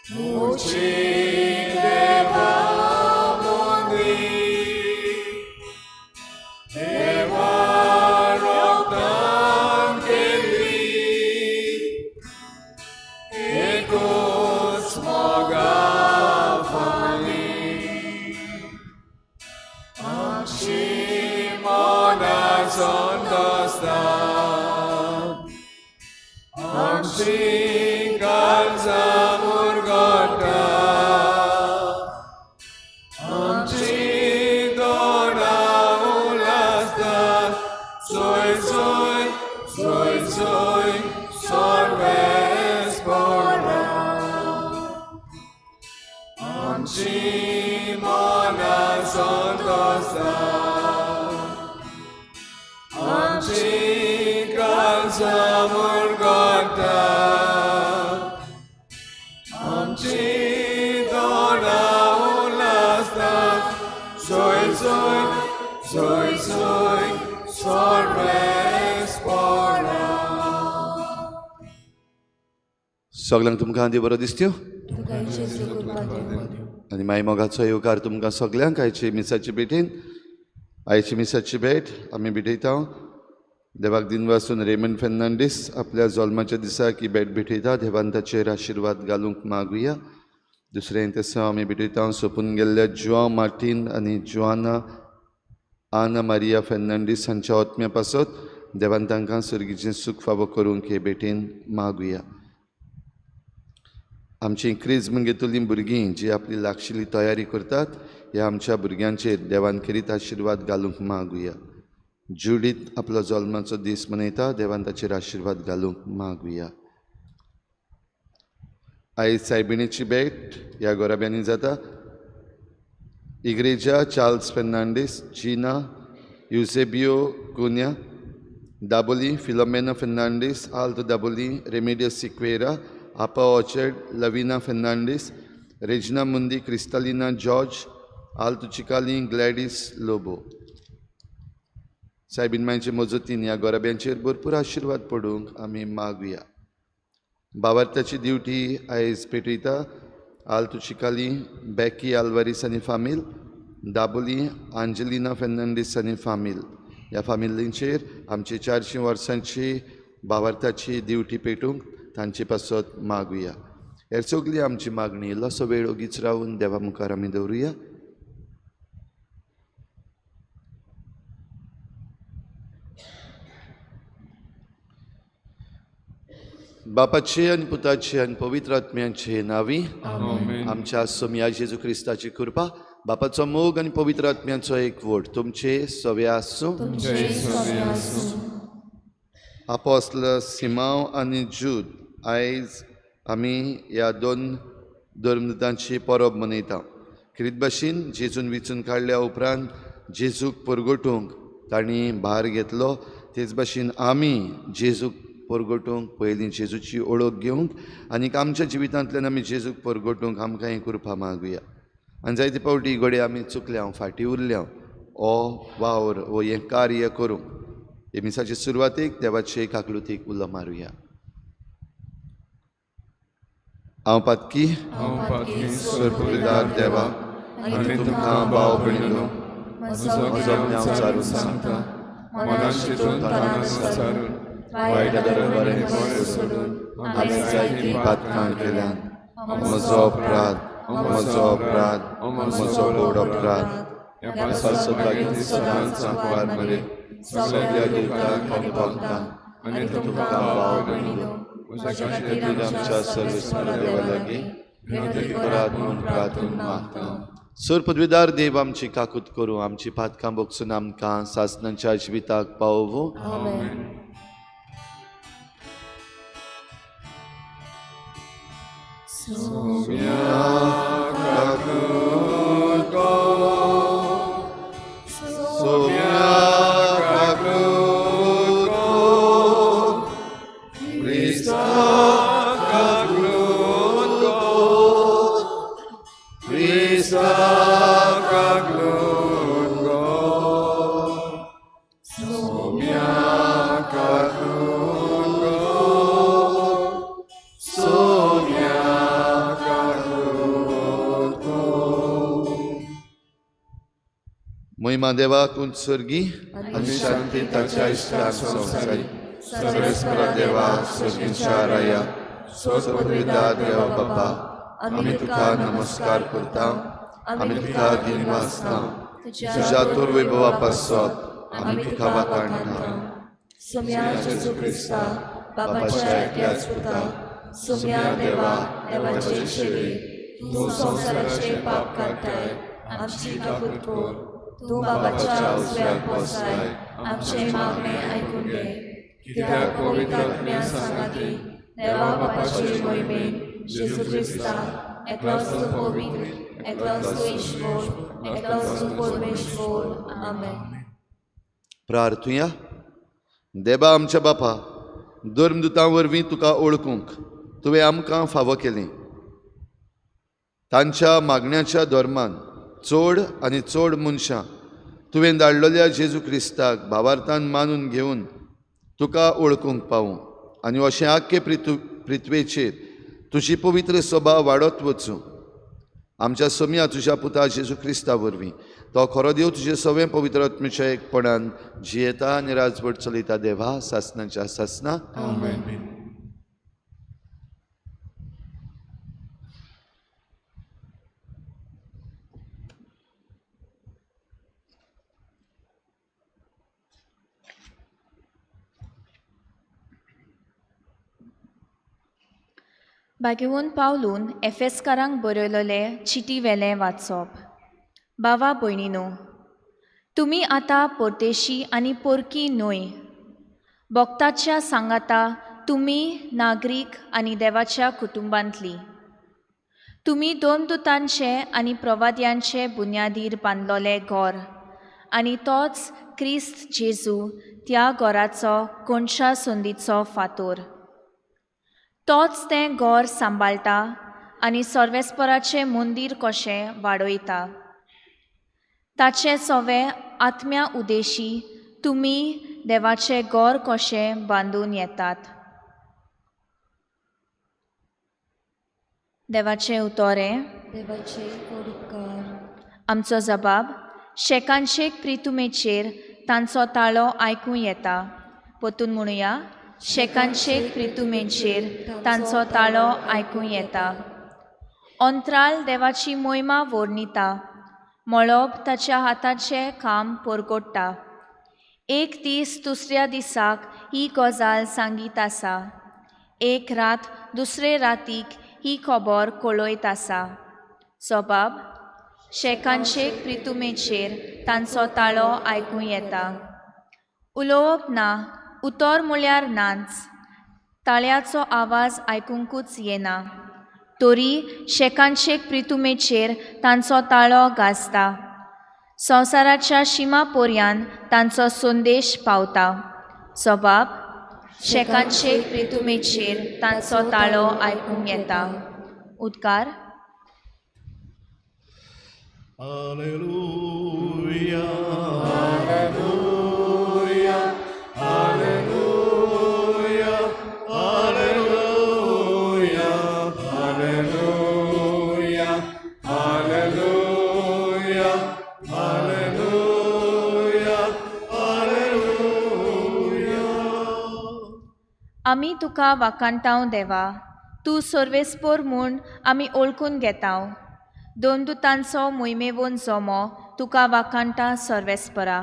मुची देवा मोदी देवा रोगदान केली एकूच मोगा फाली आमची मनां संतोस्ता आमची गरजा मुरगटा आमची दोळां उलासता सोय सोय सोय सोय सर्वेस्परा आमची मनां संतोस्ता आमची गरजा मुरगटा आमची दोळां उलासता सोय सोय सोय सोय सर्वेस्परा. सगल्यांक तुमकां आदी बरो दिसत्यो तुका जेजू कृपा दिवं. आनी माय मोगाचो येवकार तुमकां सगल्यांक आयची मिसाची भेटीन. आयची मिसाची भेट आमी भेटयता. देवाक दिनवासून रेमंड फेर्नांडीस आपल्या जल्माच्या दिसाक ही भेट भेटयता. देवान ताचेर आशिर्वाद घालूंक मागुया. दुसरें तेसांव आमी भेटयता सोंपून गेल्ल्या जुआंव मार्टीन आनी जुआना आना मारिया फेर्नांडीस हांच्या आत्म्या पासत देवान तांकां सर्गीचें सूख फावो करूंक हे भेटीन मागुया. आमची क्रिज्म घेतली भुरगीं जी आपली लागशिल्ली तयारी करतात ह्या आमच्या भुरग्यांचेर देवान खेरीत आशिर्वाद घालूंक मागुया. जुडीत आपलो जल्माचो दीस मनयता. देवान ताचेर आशिर्वाद घालूंक मागुया. आयज सायबिणीची भेट ह्या गोराब्यांनी जाता. इग्रेजा Charles Fernandes, Gina Eusebio Cunha, Dabolim Filomena Fernandes, Alto Dabolim, Remedios Sequeira, आपा ऑचर्ड, लविना फेर्नांडीस, रेजिना मुंदी, क्रिस्तालिना George, Alto Chicalim, Gladys Lobo. Soybean मांयचे मजतीन ह्या गोराब्यांचेर भरपूर आशिर्वाद पडूंक आमी मागुया. बावार्थाची ड्युटी आयज पेटयता आल्तो चिकाली, बॅकी आल्वारीस आनी फामील, दाबोली आंजेलिना फेर्नांडीस आनी फामील. ह्या फामिलींचेर आमची 400 वर्सांची बावार्थाची ड्युटी पेटूंक तांचे पासत मागुया. हेर सगली आमची मागणी इल्लोसो वेळ ओगीच रावून देवा मुखार आमी दवरुया. बापाचे आनी पुताचे आनी पवित्र आत्म्याचे नांवी आमच्या सोमया जेजू क्रिस्ताची कृपा, बापाचो मोग आनी पवित्र आत्म्याचो एकवट तुमचे सवे आसूं. आपोस्ल सिमांव आनी जूद आयज आमी ह्या दोन धर्मदूतांची परब मनयता. खेरीत भाशेन जेजून विचून काडल्या उपरांत जेजूक परगटूंक तांणी भार घेतलो. तेच भाशेन आमी जेजूक परगटूंक पयलीं जेजूची ओळख घेवंक आनीक आमच्या जिवितांतल्यान आमी जेजूक परगटूंक आमकां ही कृपा मागुया. आनी जायते फावटी घडये आमी चुकल्या, फाटीं उरल्या हो वावर वो हें कार्य करूंक. हे मिसाचे सुरवातेक देवाचे काकलुतीक उलो मारुया. हांव पातकी सर्वदार देवा आनी तुमकां भाव भयणीनो म्हजो हांव सांगता मनान चिंतून तनान विचारून वायट बरें सोडून हांवें जायतीं पातकां केल्यान. म्हजो अपराध, म्हजो अपराध, म्हजो व्हड अपराध. ह्या पासत लागीं सदांच सांकवार मरे सगल्या दुकां भोगता आनी तुमकां भाव भयणीनो म्हज्या खातीर आमच्या सर्वेस्पर देवा लागीं विनंती करात म्हूण प्रार्थून मागता. सर पदवीदार देव आमची काकूत करूं, आमची पातकां भोगसून आमकां सासणाच्या जिविताक पावोवं. महिमा देवाक उत्सर्गी आनी शांती ताच्या इश्टांक संवसारी. सर्वेस्परा देवा सर्गीच्या राया, सोदविदा देवा बापा, आमी तुका नमस्कार करता, आमी तुका दिनवासता. तुज्या तोर वैभवा पासत आमी तुका वाताणटा. सोम्या जेजू क्रिस्ता, बाबाच्या एकल्याच पुता, सोम्या देवा, देवाचे चेले, तूं संवसाराचे पाप काडटाय, आमची काकूत कर. तूं बाबाच्या उजव्याक बसलाय, आमचें मागणें आयकून घे. कित्याक पवित्र आत्म्या सांगाती देवा बापाचे मोहिमेन जेजू क्रिस्ता, एकलोच तूं पवित्र, एकलोच तूं ईश्वर, एकलोच तूं परमेश्वर. आमेन. प्रार्थुया. देवा आमच्या बापा, धर्मदुतां वरवीं तुका ओळखूंक तुवें आमकां फावो केलें. तांच्या मागण्याच्या धर्मान चड आनी चड मनशां तुवें धाडलेल्या जेजू क्रिस्ताक भावार्थान मानून घेवन तुका ओळखूंक पावूं आनी अशें आख्खे पृथ्वेचेर तुजी पवित्र सभा वाडत वचूं. आमच्या सोम्या तुज्या पुता जेजू क्रिस्ता वरवीं, तो खरो देव तुजे सगळें पवित्र आत्म्याच्या एकपणान जियेता आनी राजवट चलयता देवा सासनाच्या सासना. आमेन. भाग्यवंत पावलून एफेस्कारांक बरयलेले चिटी वेलें वाचप. बावा भयणीनो, तुमी आतां परदेशी आनी परकी न्हय, भक्ताच्या सांगाता तुमी नागरीक आनी देवाच्या कुटुंबांतली. तुमी दोन दुतांचे आनी प्रवाद्यांचे बुन्यादीर बांदलोले घर आनी तोच क्रिस्त जेजू त्या घराचो कोणशा संदीचो फातोर. तोच तें घर सांबाळटा आनी सर्वेस्पराचें मंदीर कशें वाडयता. ताचे सवे आत्म्या उदेशी तुमी देवाचें घर कशें बांदून येतात. देवाचें उतोरें. देवाचे उपकार. आमचो जबाब शेकानशेक प्रितुमेचेर तांचो ताळो आयकूं येता. परतून म्हणुया, शेकानशेक प्रितुमेचेर तांचो ताळो आयकूं येता. अंत्राल देवाची मोहिमा वर्णिता, मळब ताच्या हाताचें काम परगट्टा. एक दीस दुसऱ्या दिसाक ही गजाल सांगीत आसा, एक रात दुसरे रातीक ही खबर कळयत आसा. सबाब शेकानशेक प्रितुमेचेर तांचो ताळो आयकूं येता. उलोवप ना, उतर म्हळ्यार नाच, ताळ्याचो आवाज आयकुंकूच येना, तरी शेकानशेक प्रितुमेचेर तांचो ताळो गाजता. संवसाराच्या शिमा पर्यान तांचो संदेश पावता. सबाब शेकानशेक प्रितुमेचेर तांचो ताळो आयकूंक येता. उदकार. Alleluia, Alleluia, Alleluia, Alleluia, Alleluia, Alleluia, Alleluia, Alleluia. आमी तुका वाखाणटाव देवा, तूं सर्वेस्पोर म्हूण आमी ओळखून घेताव. दोन दुतांचो मोहिमेवन जमो तुका वाखाणटा सर्वेस्परा.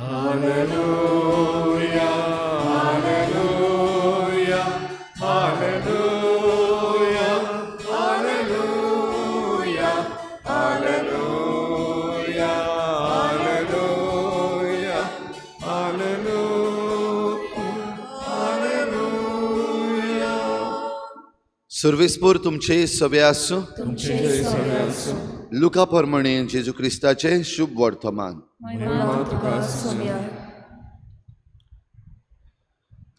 Alleluia, Alleluia, Alleluia, Alleluia, Alleluia, Alleluia, Alleluia, Alleluia. सर्वेस्पोर तुमचे सवे आसूं. तुमचे सवे आसूं. लुका प्रमाणे जेजू क्रिस्ताचें शुभ वर्तमान. महिमा तुका सोम्या.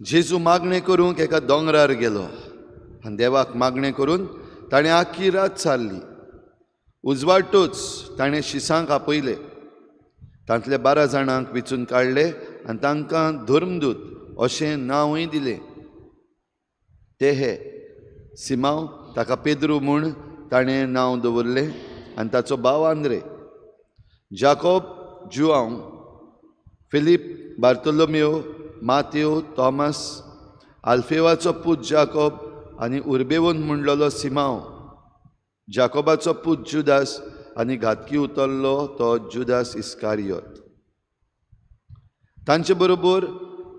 जेजू मागणें करूंक एका दोंगरार गेलो आनी देवाक मागणें करून ताणें आख्खी रात सारली. उजवाडटूच ताणें शिसांक आपयले, तांतले 12 जाणांक विचून काडले आनी तांकां धर्मदूत अशें नांवूय दिलें. ते हे सिमांव, ताका पेद्रू म्हूण ताणें नांव दवरलें, आनी ताचो भाव Andre, Jacob, Joao, Philip, Bartolomeo, Mateo, Thomas, आल्फेवाचो पूत जाकोब आनी उर्बेवन म्हणलेलो सिमांव, जाकोबाचो पूत जुदास आनी घातकी उतरलो तो जुदास इस्कारियोत. तांचे बरोबर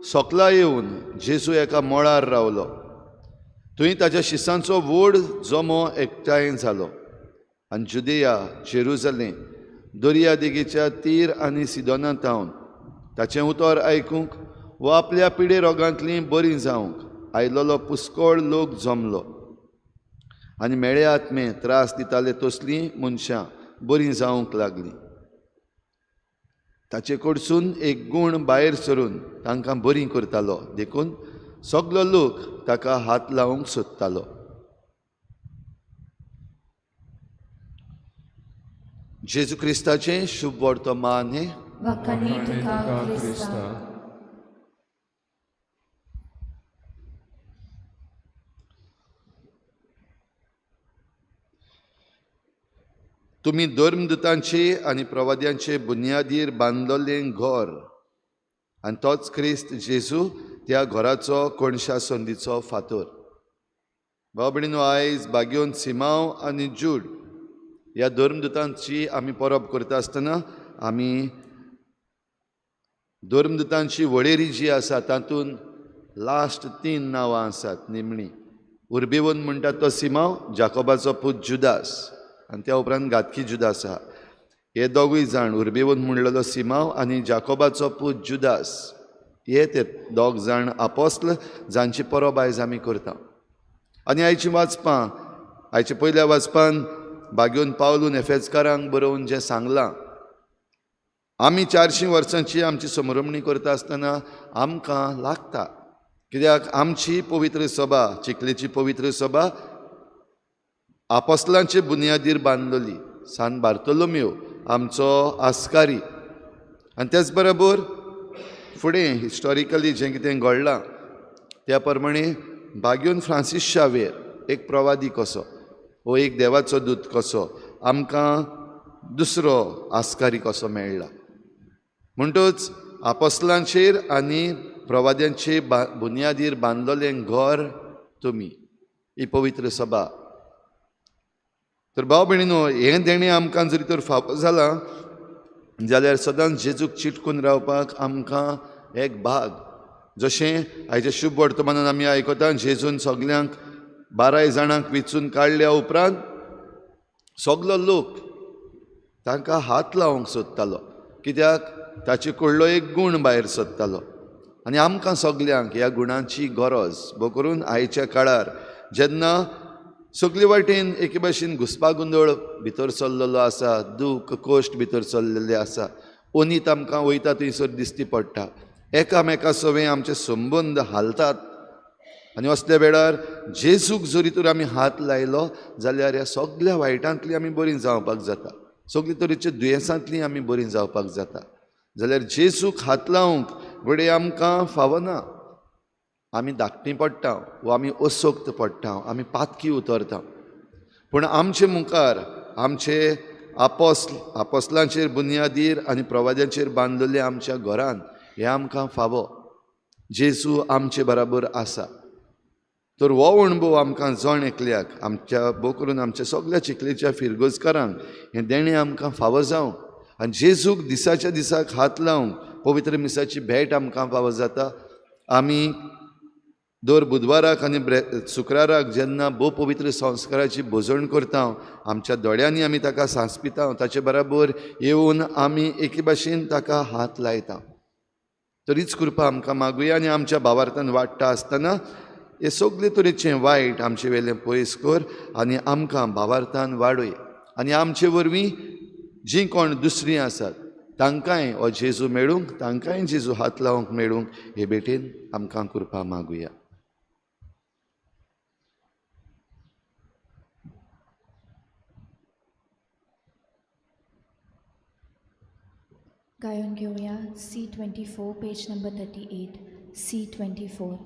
सोकला येवन जेजू एका मळार रावलो. थंय ताच्या शिसांचो व्हड जमो एकठांय जालो आनी जुदेया, जेरुजलेम, दर्या देगेच्या तीर आनी सिदोना तावन ताचें उतर आयकूंक वा आपल्या पिडे रोगांतलीं बरीं जावंक आयलोलो पुस्कोळ लोक जमलो आनी मेळे आत्मे त्रास दिताले तसलीं मनशां बरीं जावंक लागलीं. ताचे कडसून एक गूण भायर सरून तांकां बरीं करतालो, देखून सगलो लोक ताका हात लावंक सोदतालो. जेजू क्रिस्ताचें शुभ वर्तमान हें. वाखाणी तुका क्रिस्ता. तुमी धर्मदूतांचे आनी प्रवाद्यांचे बुन्यादीर बांदलेलें घर आनी तोच क्रिस्त जेजू त्या घराचो कोणशा संदीचो फातर. भाव भयणीनो, आयज बागेवन सिमांव आनी जूड ह्या धर्मदूतांची आमी परब करता आसतना आमी धर्मदूतांची वळेरी जी आसा तातूंत लास्ट 3 नांवां आसात निमणी. उर्बेवन म्हणटा तो सिमांव, जाकोबाचो पूत जुदास आनी त्या उपरांत घातकी जुदास आहा. हे दोगूय जाण, उर्बेवन म्हणलेलो सिमांव आनी जाकोबाचो पूत जुदास, हे ते दोग जाण आपोस्ल जांची परब आयज आमी करता. आनी आयची वाचपां, आयच्या पयल्या वाचपान बागेवन पावलून एफेजकारांक बरोवन जें सांगलां, आमी 400 वर्सांची आमची समरमणी करता आसतना आमकां लागता, कित्याक आमची पवित्र सभा, चिखलेची पवित्र सभा आपोस्लांचे बुन्यादीर बांदलेली. सान बार्तोलोमियो आमचो आस्कारी आनी तेच बरोबर फुडें हिस्टॉरिकली जें कितें घडलां त्या प्रमाणे बागेवन फ्रांसीस शावेर एक प्रवादी कसो वो एक देवाचो दूत कसो आमकां दुसरो आस्कारी कसो मेळ्ळा. म्हणटच आपोस्लांचेर आनी प्रवाद्यांचे बुन्यादीर बांदलेलें घर तुमी, ही पवित्र सभा. तर भाव भयणीनो, हें देणें आमकां जरी तर फावो जालां जाल्यार सदांच जेजूक चिटकून रावपाक आमकां एक भाग, जशें आयच्या शुभ वर्तमानान आमी आयकता, जेजून सगल्यांक 12 जाणांक विचून काडल्या उपरांत सगलो लोक तांकां हात लावंक सोदतालो, कित्याक ताचे कडलो एक गूण भायर सोदतालो. आनी आमकां सगल्यांक ह्या गुणांची गरज, भो करून आयच्या काळार जेन्ना सगळे वाटेन एके भाशेन घुसपा गोंदळ भितर सरलेलो आसा, दूख कश्ट भितर सरलेले आसा, ओनीत आमकां वयता थंयसर दिसती पडटा, एकामेका सवें आमचे संबंद हालतात. आनी असल्या वेळार जेजूक जरी तर आमी हात लायलो जाल्यार ह्या सगल्या वायटांतली आमी बरीं जावपाक जाता, सगळे तरेच्या दुयेंसांतली आमी बरीं जावपाक जाता. जाल्यार जेजूक हात लावंक घडये आमकां फावना, आमी धाकटीं पडटा वो आमी असक्त पडटा, आमी पातकी उतरता, पूण आमचे मुखार आमचे आपोस्लांचेर बुन्यादीर आनी प्रवाद्यांचेर बांदलेले आमच्या घरान हें आमकां फावो. जेजू आमचे बराबर आसा. तर हो अणभव आमकां जण एकल्याक, आमच्या भो करून आमच्या सगल्या चिखलेच्या फिरगोजकारांक हें देणें आमकां फावो जावं आनी जेजूक दिसाच्या दिसाक हात लावंक पवित्र मिसाची भेट आमकां फावो जाता. आमी दर बुधवाराक आनी शुक्राराक जेन्ना भोव पवित्र संस्काराची भोजण करता, आमच्या दोळ्यांनी आमी ताका सांसपिता, ताचे बराबर येवन आमी एके भाशेन ताका हात लायता. तरीच कृपा आमकां मागुया आनी आमच्या भावार्थान वाडटा आसतना हे सगळे तरेचें वायट आमचे वेलें पयस कर आनी आमकां भावार्थान वाडय आनी आमचे वरवीं जीं कोण दुसरीं आसात तांकांय हो जेजू मेळूंक, तांकांय जेजू हात लावंक मेळूंक हे भेटेन आमकां कृपा मागुया. गायन घेवया C24 page number 38, C24.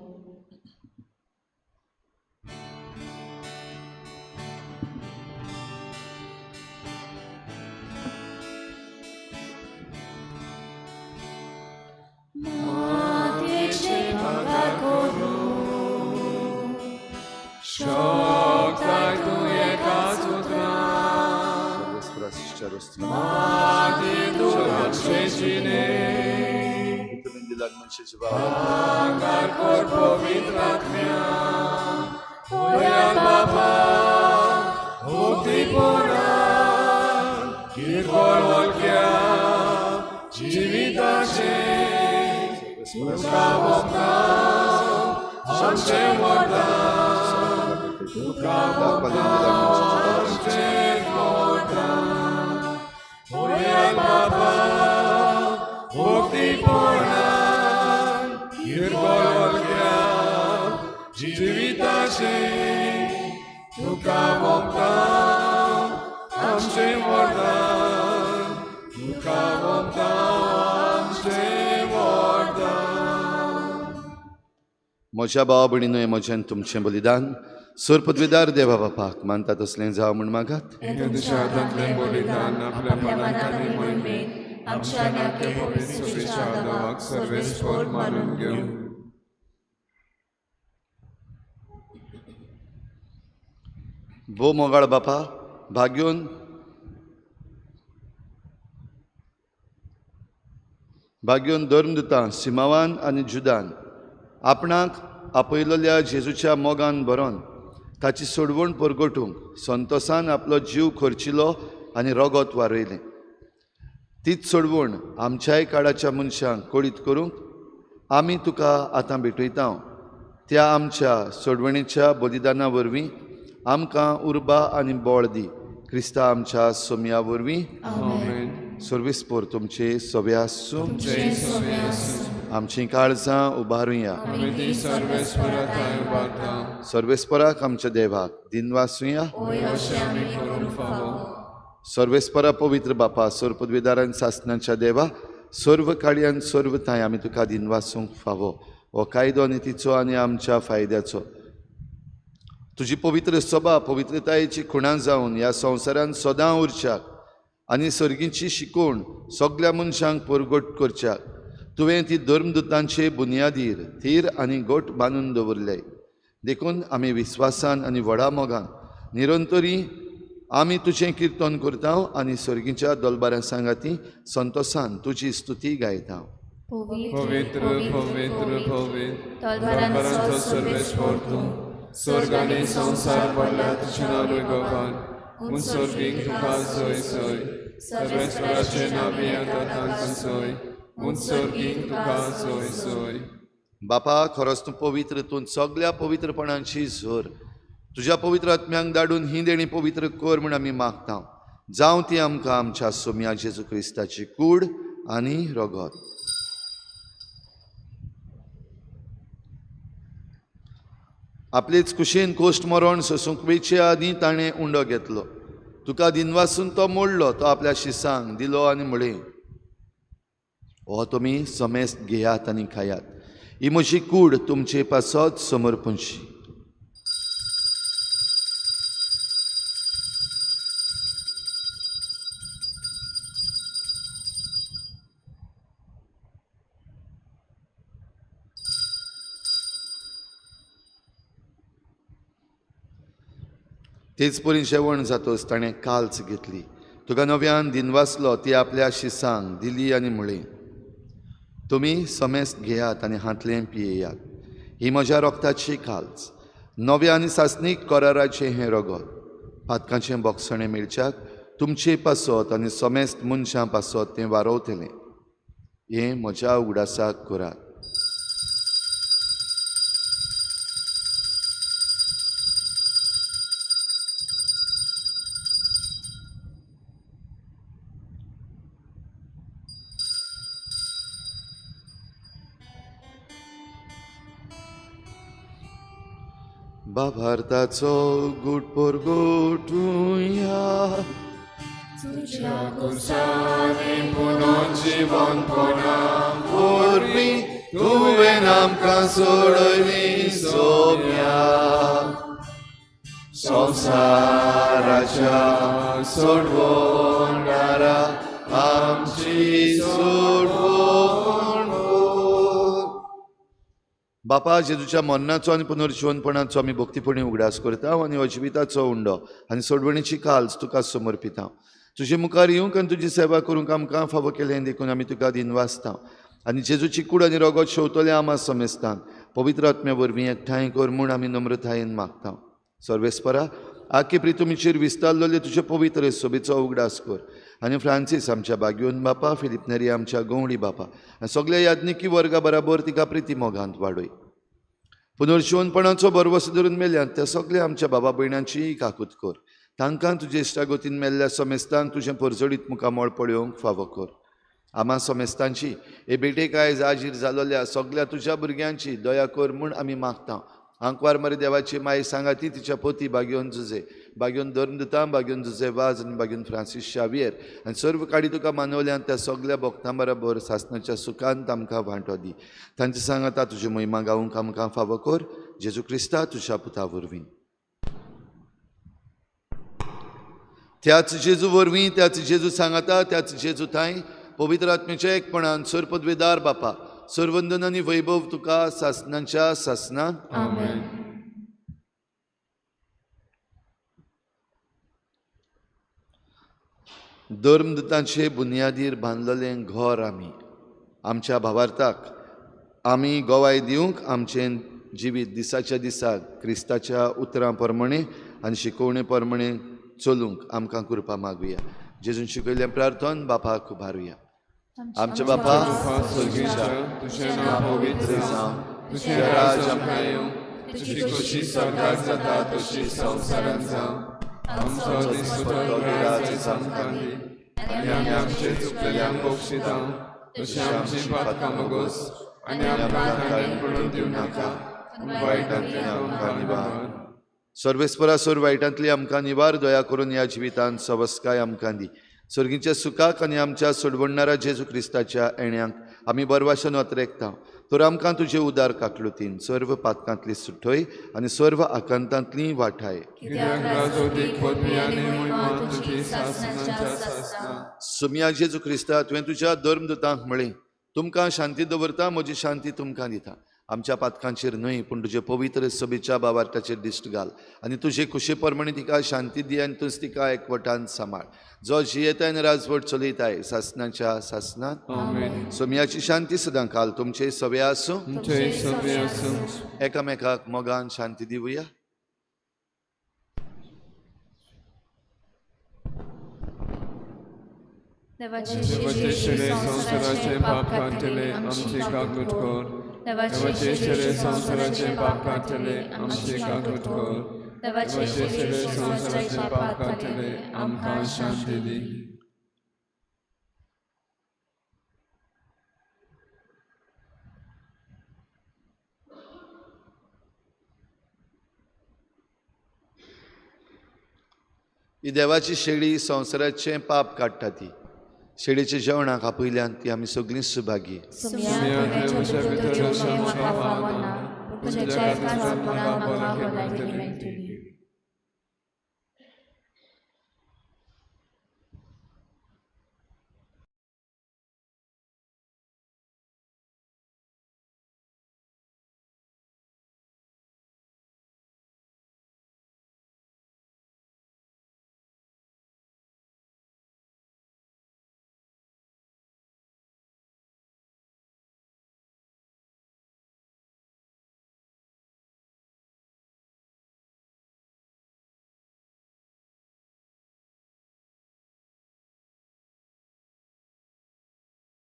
म्हज्या भावा भयणीनो, म्हजें तुमचें बलिदान सोर पदवीदार देवा बापाक मानता तसलें जावं म्हूण मागात. बलिदान आपल्या मनाक आनी मोहिमेक आमच्या पवित्र देवाक सर्वेस्पर मानून घेवं. भोव मोगाळ बापा, भाग्योन भाग्योन धर्मदुतां सिमावान आनी जुदान आपणाक आपयलोल्या जेजूच्या मोगान भरोन ताची सोडवण परगटूंक संतोसान आपलो जीव खर्चिलो आनी रगत वारयलें. तीच सोडवण आमच्याय काळाच्या मनशांक कळीत करूंक आमी तुका आतां भेटयता. त्या आमच्या सोडवणेच्या बलिदाना वरवीं आमकां उर्बा आनी बळ दी. क्रिस्ता आमच्या सोमया वरवीं. सर्वेस्पोर तुमचे सवे आसूं. आमची काळजां उबारुया. सर्वेस्पराक आमच्या देवाक दिनवासुया. सर्वेस्परा पवित्र बापा, सर्व पदवीदारान सासनाच्या देवा, सर्व काळयान सर्व थांय आमी तुका दिनवासूंक फावो. हो कायदो आनी तिचो आनी आमच्या फायद्याचो. तुजी पवित्र सभा पवित्रतायेची खुणां जावन ह्या संवसारान सदां उरच्याक आनी सर्गीची शिकवण सगल्या मनशांक परगट करच्याक तुवें ती धर्मदुतांचे बुनियादीर थीर आनी गोट बांदून दवरले. देखून आमी विस्वासान आनी व्हडा मोगान निरंतरी आमी तुजें किर्तन करता आनी सर्गीच्या दलबारां सांगाती संतोसान तुजी स्तुती गायता. पवित्र पवित्र पवित्र दरबारांचो सर्वेस्पर तूं, स्वर्ग आनी संवसार भरला तुजें नांव वैभवान. म्हूण सर्गीक तुका जय जय. सर्वेस्पराचें नांव येता तांकां जय. म्हूण सर्गीक तुका जय जय. बापा, खरोच तूं पवित्र, तूं सगल्या पवित्रपणाची झर. तुज्या पवित्र आत्म्यांक धाडून ही देणी पवित्र कर म्हूण आमी मागता. जावं ती आमकां आमच्या सोम्या जेजू क्रिस्ताची कूड आनी रगत. आपलेच कुशीन कोश्ट मरण सोसूंक वेचे आदीं ताणें उंडो घेतलो. तुका दिनवासून तो मोडलो, तो आपल्या शिसांक दिलो आनी म्हळें, हो तुमी समेस्त घेयात आनी खायात. ही म्हजी कूड तुमचे पासत समर्पणशी. तेच परी जेवण जातोच ताणें काल्च घेतली. तुका नव्यान दिनवासलो, ती आपल्या शिसांक दिली आनी म्हळें, तुमी समेस्त घेयात आनी हांतलें पियेयात. ही म्हज्या रोगताची काल्च, नव्या आनी सासणीक कराराचें हें रगत. पातकांचें बोगसणें मेळच्याक तुमचे पासत आनी समेस्त मनशां पासत तें वारवतलें. हें म्हज्या उगडासाक करात. बाभारताचो गुट परगटुया. तुज्या कुर्सांनी पुनर्जीवनपणा वरवीं तुवें आमकां सोडयली सोम्या. संवसाराच्या सोडवणारा आमची सोडवण. बापा, जेजूच्या मरणाचो आनी पुनर्जिवनपणाचो आमी भक्तीपणी उगडास करता आनी अजिविताचो उंडो आनी सोडवणीची काल्च तुका समर्पिता. तुजे मुखार येवंक आनी तुजी सेवा करूंक आमकां फावो केलें देखून आमी तुका दिनवासता आनी जेजूची कूड आनी रोगोत शेवतले आमा समेस्तान पवित्र आत्म्या वरवीं एकठांय कर म्हूण आमी नम्रतायेन मागता. सर्वेस्परा आखे प्रितुमीचेर विस्तारलेले तुजे पवित्र सोबेचो उगडास कर आनी फ्रांसीस आमच्या बागयोन बापा, फिलीप नेरी आमच्या गवळी बापा आनी सगल्या याज्ञिकी वर्गा बराबर तिका प्रिती मोगांत वाडय. पुनर्जिवनपणाचो भरवसो धरून मेल्यात त्या सगल्या आमच्या बाबा भयणांचीय काकूत कर. तांकां तुजे इश्टागतीन मेल्ल्या समेस्तांक तुजें परजळीत मुखामळ पळोवंक फावो कर. आमा समेस्तांची हे भेटेक आयज आजीर जालोल्या सगल्या तुज्या भुरग्यांची दया कर म्हूण आमी मागता. आंकवार मरे देवाची माई सांगाती तिच्या पोती बागयोन जुजे, बागयोन धर्मदुतां, बागयोन जुजे वाज आनी बागयोन फ्रांसीस शावियर आनी सर्व काडी तुका मानवल्यान त्या सगल्या भक्तां बराबर सासणाच्या सुखांत आमकां वांटो दी. तांचे सांगाता तुजी महिमा गावूंक आमकां फावो कर जेजू क्रिस्ता तुज्या पुता वरवीं. त्याच जेजू वरवीं, त्याच जेजू सांगाता, त्याच जेजू थांय पवित्र आत्म्याच्या एकपणान सर्वपदवेदार बापा सर्वंदन आनी वैभव तुका सासणाच्या सासणांत. आमेन. धर्मदुतांचे बुन्यादीर बांदलेलें घर आमी आमच्या भावार्थाक आमी गोवाय दिवंक आमचें जिवीत दिसाच्या दिसाक क्रिस्ताच्या उतरां प्रमाणे आनी शिकोवणे प्रमाणे चलूंक आमकां कृपा मागुया. जेजून शिकयल्लें प्रार्थन बापाक उबारुया. आमच्या बापा स्वर्गीच्या, तुजें नांव पवित्र जावं, तुजें राज आमकां येवं, तुजी खोशी स्वर्गात जाता तशी संवसारांत जावं. आमचो दिसपट्टो राज आमकां दी आनी आमी आमचे चुकलेल्यांक बक्षिता तशें आमची पातकां मोगोस आनी आमकां ताणें पडून दिवं नाका, वायटांतल्यान आमकां निवार. सर्वेस्परा सर्व वायटांतली आमकां निवार, दया करून ह्या जिवितांत सवस्काय आमकां दी. सर्गीच्या सुखाक आनी आमच्या सोडवणणारा जेजू क्रिस्ताच्या येण्याक आमी बरवाशन अत्रेकता. तर आमकां तुजे उदार काकलुतीन सर्व पातकांतली सुटय आनी सर्व आकांतांतली वाठाय. सुमया जेजू क्रिस्ता, तुवें तुज्या धर्मदुतांक म्हळें, तुमकां शांती दवरता, म्हजी शांती तुमकां दिता. आमच्या पातकांचेर न्हय पूण तुजे पवित्र सभेच्या बावार्थाचेर दिश्ट घाल आनी तुजे खुशे प्रमाणे तिका शांती दी आनी तूंच तिका एकवटान सांबाळ, जो जियेताय आनी राजवट चलयताय सासणाच्या सासणांत. सोमयाची शांती सदां काल तुमचे सवे आसूं. एकामेकाक मोगान शांती दिवया. देवाचे शिरे संवसाराचे पाप काडटले आमची काकूट कर. देवाचे शिरे संवसाराचे पाप काडटले आमची काकूट कर. देवाचे शिरे संवसाराचे पाप काडटले आमकां शांती दी. ही देवाची शेळी संवसाराचें पाप काडटा. ती शेळीच्या जेवणाक आपयल्यान ती आमी सगळीं सुभागी.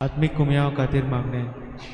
आत्मीक कुमयाव खातीर मागणें.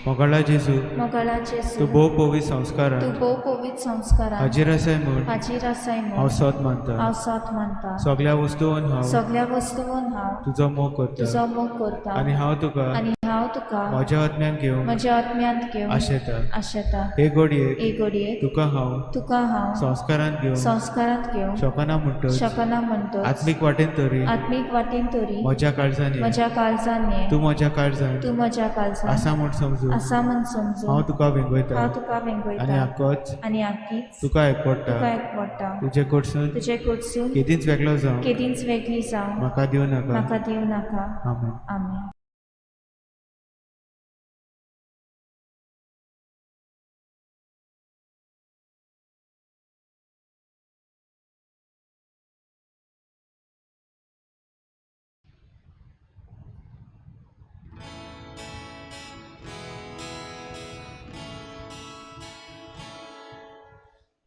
मोगाळा जेजू, मोगाळा जेजू, तूं भोव पवित्र संस्कारान, तूं भोव पवित्र संस्कारान हाजीर आसाय म्हूण हाजीर आसाय म्हूण हांव सोद मानता. हांव सोद मानता. सगळ्या वस्तून हांव सगळ्या वस्तून हांव तुजो मोग करता तुजो मोग करता आनी हांव तुका आनी हांव तुका म्हज्या आत्म्यान घेवन म्हज्या आत्म्यांत घेवन आशेता. आशेता. हे घडयेक हे घडयेक तुका हांव तुका हांव संस्कारांत घेवन संस्कारांत घेवन शकना म्हणटच शकना म्हणटच आत्मीक वाटेन तरी आत्मीक वाटेन तरी म्हज्या काळजान ये. म्हज्या काळजान ये. तूं म्हज्या काळजान तूं म्हज्या काळजान आसा म्हूण समजून आसा म्हूण समजून हांव तुका वेंगयता हांव तुका वेंगयता आनी आकोच आनी आकीच तुका एकवडटा. तुका एकवडटा. तुजे कडसून तुजे कडसून केदींच वेगळो जावं केदींच वेगळी जावं म्हाका दिवं नाका. म्हाका दिवं नाका. आमेन. आमेन.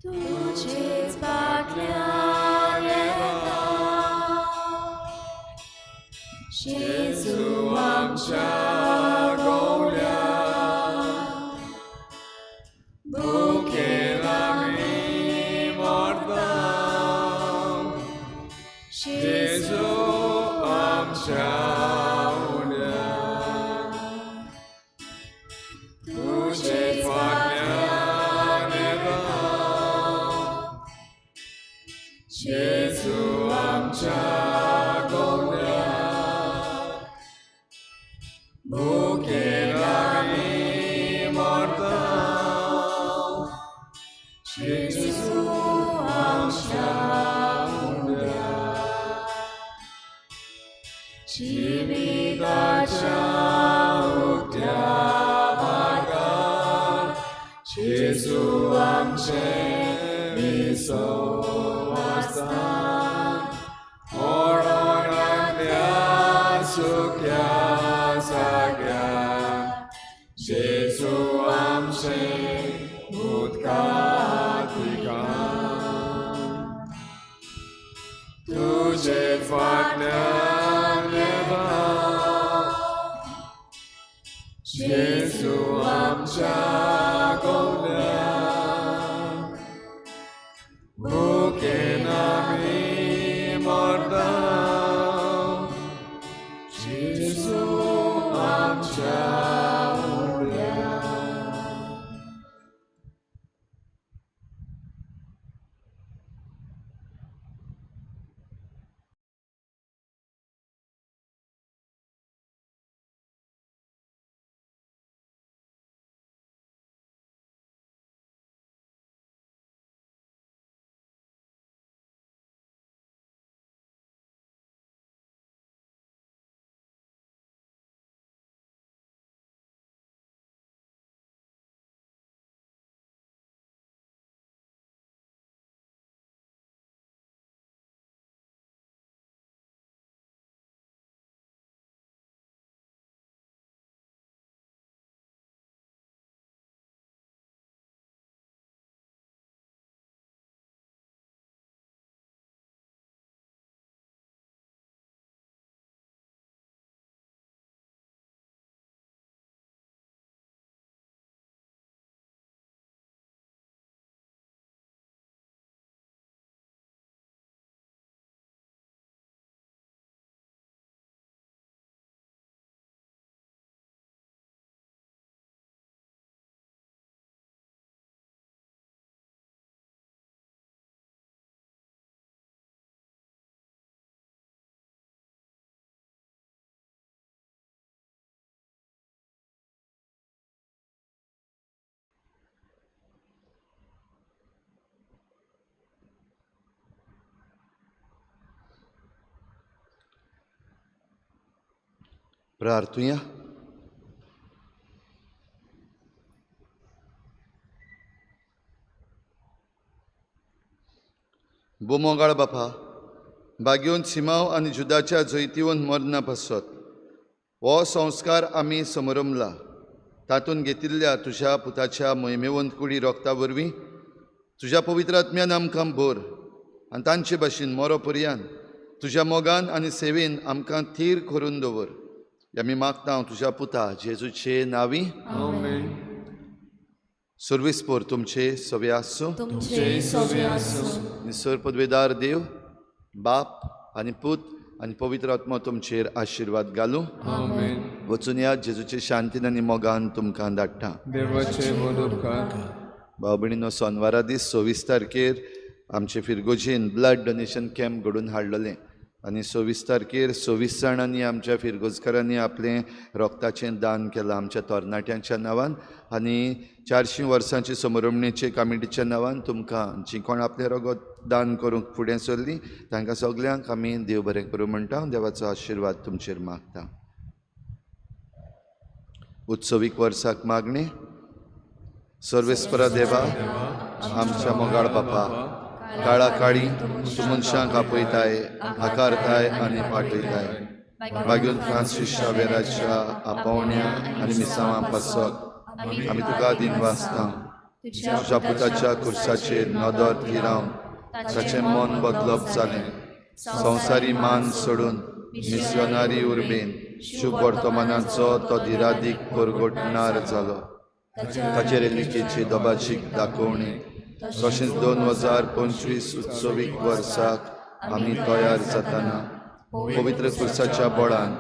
तुझेच फाटल्यान येता जेजू आमच्या गवल्या भुकेन आमी मरता जेजू आमच्या उल्या तुझेच फाटल्यान येता जेजू आमच्या गवल्या भुकेन आमी मरता जेजू आमच्या उल्या जिविताच्या उक्त्या मार्गार जेजू आमचें विसव आसता म्हणून आमच्या सुक्या जाग्यार जेजू आमचें उदकांत ठिकाण तुझे फाटल्यान येता जेजू आमच्या गवल्या भुकेन आमी मरता जेजू आमच्या उल्या प्रार्थुया. बोमोगाळ बापा, बागेवन सिमांव आनी जुदाच्या जैतिवन मरना पासत हो संस्कार आमी समरमला तातूंत घेतिल्ल्या तुज्या पुताच्या मोहिमेवंत कुडी रोगता वरवीं तुज्या पवित्र आत्म्यान आमकां भर आनी तांचे भाशेन मरो पर्यान तुज्या मोगान आनी सेवेन आमकां थीर करून दवर. आमी मागता तुज्या पुता जेजूचे नांवी. आमेन. सर्वेस्पोर तुमचे सवे आसूं. तुमचे सवे आसूं. निसर पदवेदार देव बाप आनी पूत आनी पवित्र आत्मो तुमचेर आशिर्वाद घालूं. आमेन. वचून या जेजूचे शांतीन आनी मोगान तुमकां धाडटा. देवाचे व्हड उपकार. भाव भयणीनो, सोनवारा दीस 26 तारखेर आमचे फिरगोजेन ब्लड डोनेशन कॅम्प घडोवन हाडलेलें आनी 26 तारखेर 26 जाणांनी आमच्या फिरगोजकारांनी आपलें रोगताचें दान केलां आमच्या तरणाट्यांच्या नांवान आनी 400 वर्सांचे समरमणेचे कमिटीच्या नांवान तुमकां जीं कोण आपलें रगत दान करूंक फुडें सरलीं तांकां सगल्यांक आमी देव बरें करूं म्हणटा. देवाचो आशिर्वाद तुमचेर मागता. उत्सवीक वर्साक मागणें. सर्वेस्परा देवा, आमच्या मोगाळ बापा, काळा काळी तूं मनशांक आपयताय, आकारताय आनी पाठयताय. बागेवन फ्रांसीस शावेराच्या आपोवण्या आनी मिसांवां पासत आमी तुका दिनवासता. तुज्या पुताच्या कुर्साचेर नदर थिरावन ताचें मन बदलप जालें. संवसारी मान सोडून मिस्योनारी उर्बेन शुभ वर्तमानाचो तो दिरादीक परगटणार जालो. ताचे रेलिकेची दबाजीक दाखोवणी तशेंच 2025 उत्सवीक वर्साक आमी तयार जातना पवित्र कुर्साच्या बळान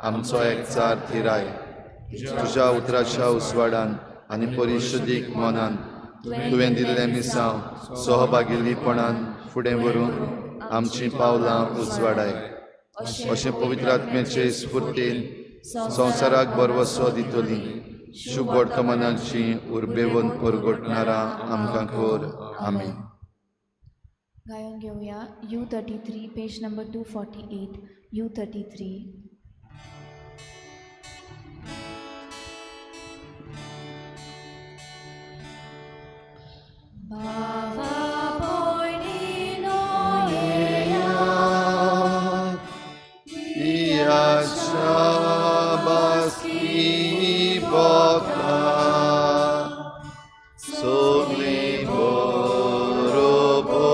आमचो एकचार थिराय. तुज्या उतराच्या उजवाडान आनी परिशुदीक मनान तुवें दिल्लें मिसांव सहभागिल्लीपणान फुडें व्हरूंक आमचीं पावलां उजवाडाय. अशें पवित्र आत्म्याचे स्फुर्तीन संवसाराक बरवसो दितली शुभ वर्तमानाची उर्बेवन परगटणारां आमकां कर. आमी गायोन घेवया U33, page number 248, U33. बाबा भयणीनो Iacia baski boka sogli borobo